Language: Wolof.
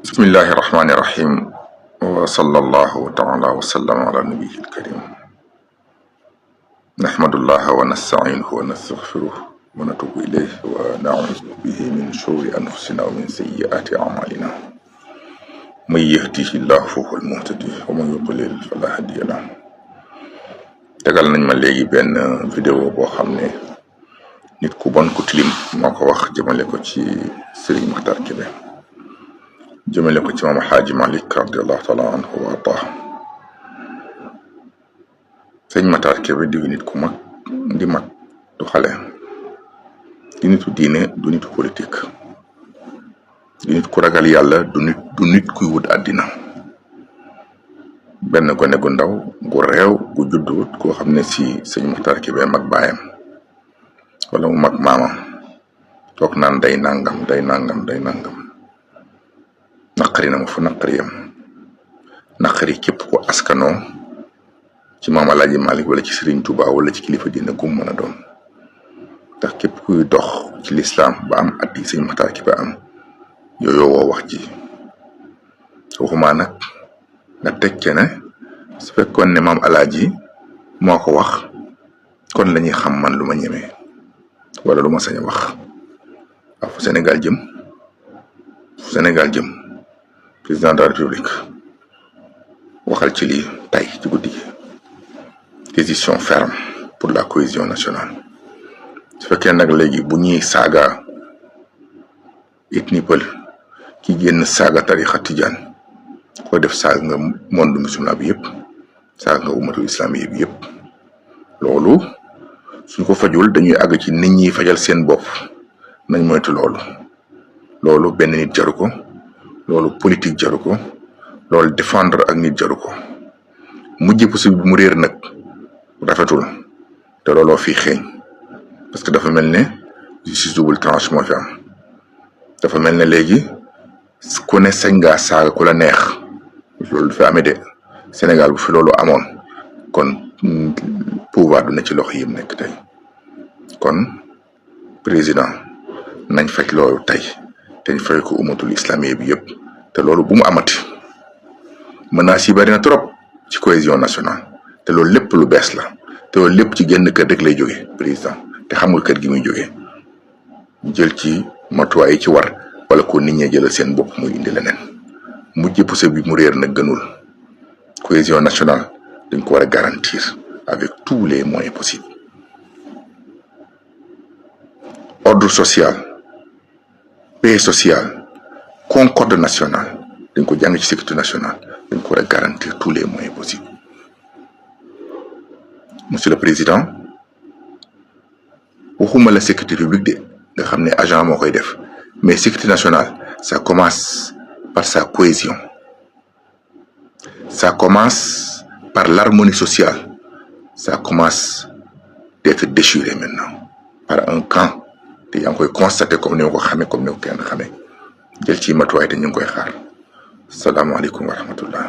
bismillahi irrahmani irrahim wa sallallahu taala wa sallam ala nabiyi alkarim nahmadullaha wa nasta'inuhu wa nastaghfiruh wa natubu ilayhi wa na'udhu bihi min shururi anfusina wa min sayyiati a'malina man yahdihi llahu fa huwa al-muhtadi wa man yudlil fala hadiya lahu. tegal nañ ma léegi benn vidéo boo xam ne nit ku bon ku tilim moo ko wax jëmale ko ci Serigne Makhtar Kébé, jëmale ko ci Maam Alxaaji Malik radiallahu taala anhu wa ardah. Sëñ Makhtar Kébé di nit ku mag, di mag du xale, di nitu diine, du nitu politique, di nit ku ragal yàlla, du nit kuy wut àddina. benn gone gu ndaw gu réew gu juddu koo xam ne si sëñ Makhtar Kébé mag baayam wala mu mag maamam toog naan day nangam naqari na ma fu naqari yam, naqari képp ko askanoo ci Maam Alaaji Malik wala ci Serigne Touba wala ci kilifa diine gum mën a doon. ndax képp kuy dox ci lislaam ba am at yi sëñ Makhtar Kébé am yooyu woo wax ji. waxumaa nag nga tekke ne su fekkoon ne Maam Alaaji moo ko wax kon la ñuy xam man lu ma ñemee wala lu ma sañ a wax. waaw fu Sénégal jëm président de la République waxal ci lii tey ci guddi gi. décision ferme pour la cohésion nationale. su fekkee nag léegi bu ñuy saaga ethnie pël ki génn saaga tarixa tijaan ko def saaga nga monde musulman bi yëpp, saaga nga ummatul islam yi bi yëpp. loolu suñ ko fajul dañuy àgg ci nit ñi fajal seen bopp. nañ moytu loolu benn nit jaru ko, loolu politique jaru ko, loolu défendre ak nit jaru ko. mujj possible bi mu réer nag rafetul te looloo fii xeeñ, parce que dafa mel ne justice double tranche moo fi am. dafa mel ne léegi ku ne sañ ngaa saaga ku la neex. loolu dafa amee de Sénégal bu fi loolu amoon kon pouvoir du ne ci loxo yi mu nekk tey. kon président nañ fekk loolu tey te ñu fay ko umatul islamiyé bi yëpp te loolu bu mu amati. menaces yi bari na trop ci cohésion nationale te loolu lépp lu bees la te loolu lépp ci génn kër rek lay jóge président te xamul kër gi muy jóge. jël ci matuwaay yi ci war wala ko nit ñi jëlal seen bopp muy indi leneen. mujj possible bi mu réer nag gënul. cohésion nationale dañ ko war a garantir avec tous les moyens possibles. ordre social, paix sociale, concorde nationale dañ ko jàng ci sécurité nationale dañ ko war a garantir tous les moyens possibles. monsieur le président waxuma la sécurité publique de nga xam ne agent moo koy def, mais sécurité nationale ça commence par sa cohésion, ça commence par l'harmonie sociale, ça commence d'être déchiré maintenant par un camp te yaa ngi koy constaté comme ni ma ko xamee comme ni ko kenn xamee. jël ci matuwaay te ñu ngi koy xaar. salaamaaleykum wa rahmatullah.